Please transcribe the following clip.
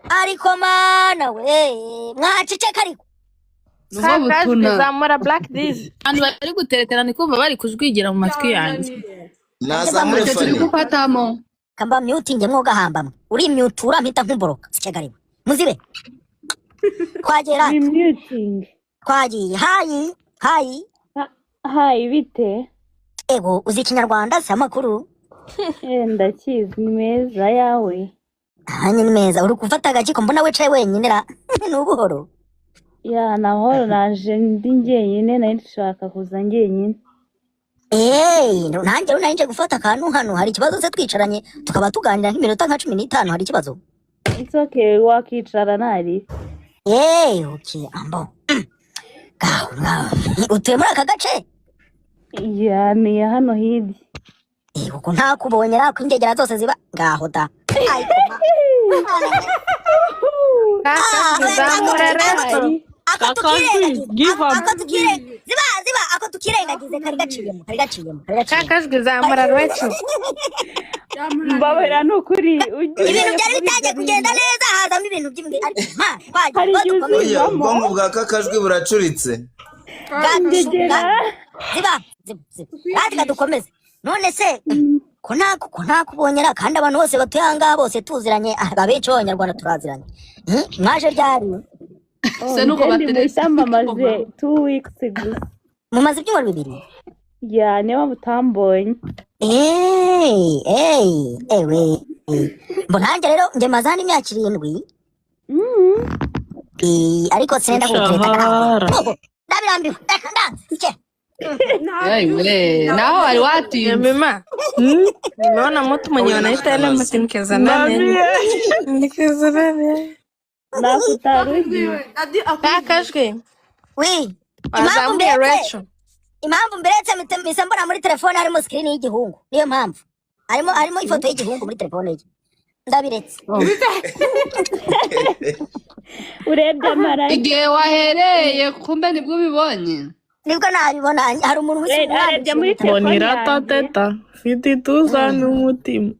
Ariko mana we, mwaceceka ariko. Nubwo Kakajwi, butuna. zamura Black Dizzy. Abantu bari guteretana, ni kumva bari kujwigira mu matwi yanjye. Nazamure. Ntacyo turi Fani. gufatamo. Kamba myutinge mwogahambamwe, urimyutura mpita nkumboroka sikegariwe muzibe twagera. Ni muting. Twagiye, hi hi. Hi, bite? Ego, uzi Ikinyarwanda si amakuru? Eh, ndakizi, ni meza, yawe? Hanyuma ni meza. Uri gufata agakiko, mbona wicaye wenyine ra, ni ubuhoro? Ya, ni amahoro, naje ndi njyenyine, nari nshaka kuza njyenyine. Eee, nanjye rero nari nje gufata akantu hano. Hari ikibazo se twicaranye tukaba tuganira nk'iminota nka 15? Hari ikibazo? It's okay, wakicara ntari. Eee, okay, ambo ngaho ngaho. Utuye muri aka gace? Ya, ni iya hano hirya. Eh, kuko ntakubonye ra, ko ingegera zose ziba ngaho da. Ariko Kakajwi, zamura Rachel. Ako tukirengagize. Give up. Ako tukire, ziba ziba, ako tukirengagize, kari gaciyemo, kari gaciyemo, kari gaciyemo. Kakajwi, zamura Rachel. Mbabera ni ukuri ujye Ibintu byari bitangiye kugenda neza, hazamo ibintu by'imbi, ariko ma twagiye. Hari igihe dukomeze. Oya, ubwonko bwa Kakajwi buracuritse. Ngegera. Ziba ziba ziba, natwe dukomeze. None se ko ntakubonye ra, kandi abantu bose batuye aha ngaha bose tuziranye? Ah, abenshi b'Abanyarwanda turaziranye. Mwaje ryari? Se nuko Njye ndi bateretse. mushya, mamaze 2 weeks gusa. Mumaze ibyumweru 2? Ya, niyo mpamvu utambonye. Eee eee, ewe, mbo nanjye rero njye maze hano imyaka 7. Eh, ariko sinenda kugutereta. Umushahara. Ndabirambiwe, reka ndanze ike. Yewe, naho wari watinze. Mima, nimeona mtu mwenye wanaita ile mtinikeza nani? Nikeza nani? Ntabwo utari ugiye. Kakajwi, Wi, impamvu wazamuye mbiretse, Rachel. impamvu mbiretse, mpise mbona muri telefone harimo screen y'igihungu, niyo mpamvu harimo ifoto y'igihungu muri telefone ye, ndabiretse. Urebye amaragi. Igihe wahereye kumbe nibwo ubibonye. Nibwo nabibona, hari umuntu wese Arebye muri Ngo telefone yanjye. niratateta mfite ituza n'umutima.